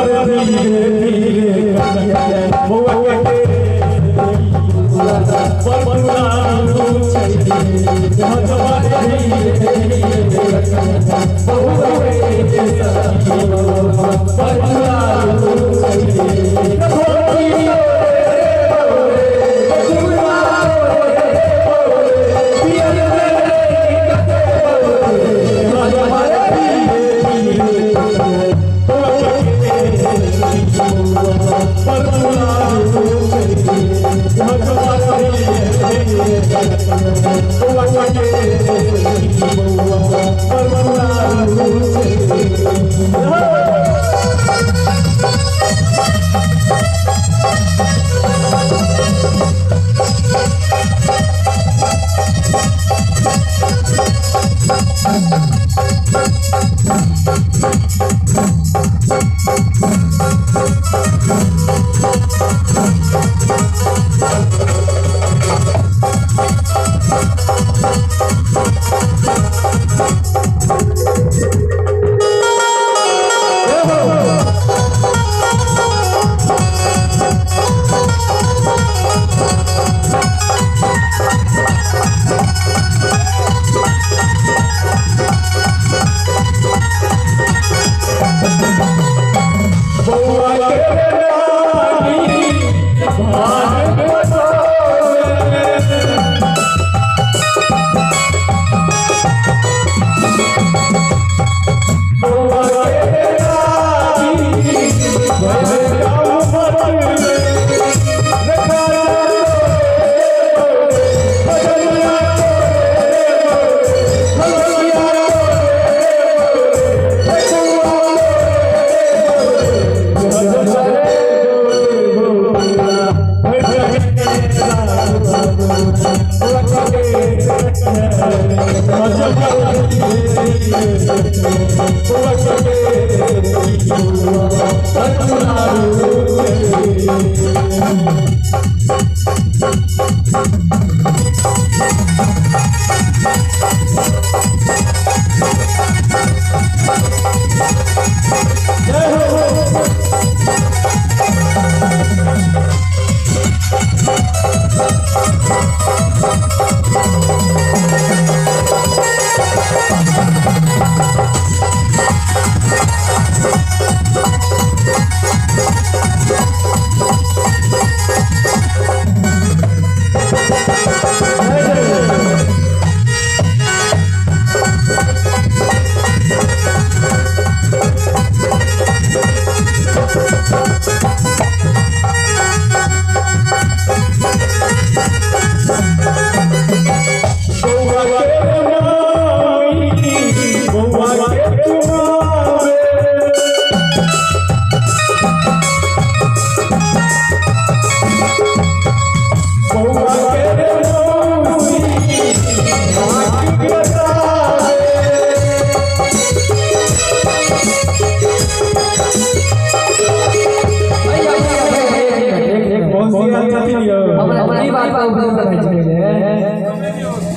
धीरे धीरे बौआ के पर दुलारू छै हजमा धीरे धीरे बौआ के पर दुलारू छै।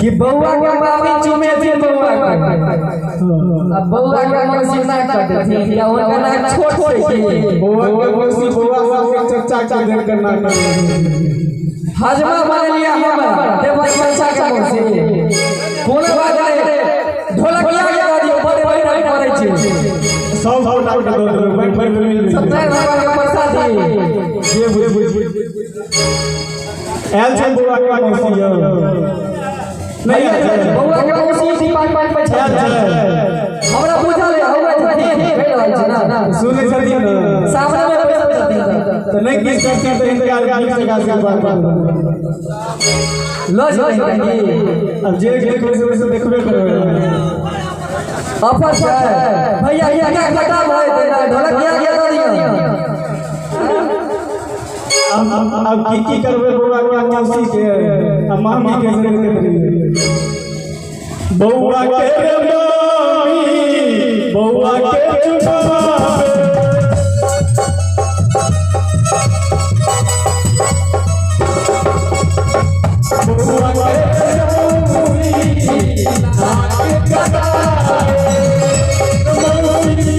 कि बौआ के मामी चुमे छै बौआ के, अब बौआ के मौसी ना कटे छै या हुनका नाक छोट छै। बौआ के मौसी बौआ के चर्चा के देर करना हजमा बन लिया हमरा देवर चर्चा के मौसी कोनो बात नहीं ढोलकिया के दऽ दियौ बड़े बड़े करै छै सब सब के दऽ देबै बैठ बैठ मिल सत्यनारायण भगवान के प्रसाद जे बुझ आयल छै बौआ के मौसी यौ नहीं आयल छै। बौआ के मौसी डिपार्टमेंट में छै हमरा बुझल है हौवे छथिन कहि रहल छी ना सुनै छथिन ने सामने में बैसल छथिन तऽ नहि किछु करथिन तऽ हिनका नीक से आशीर्वाद लऽ जेबै अब जे देखबै से देखबे करबै। ऑफर छै भैया हिनका खतम भऽ जेतै ना ढोलकिया के दऽ दियौ। अब की की करबै बौआ के मौसी के आ मामी के से बौआ के मामी बौआ के चुमावे बौआ के मौसी नाक कटावे मौसी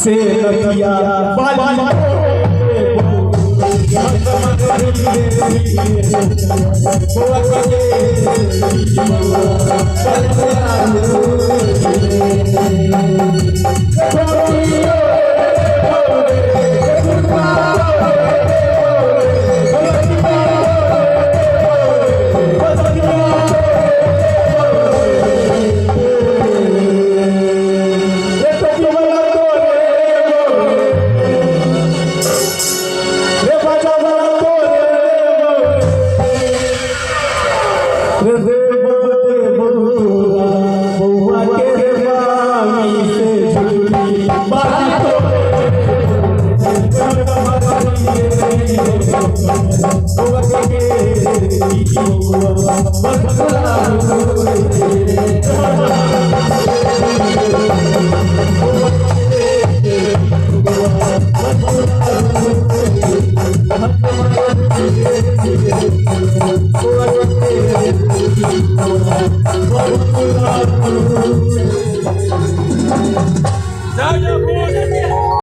से नदिया बाली जय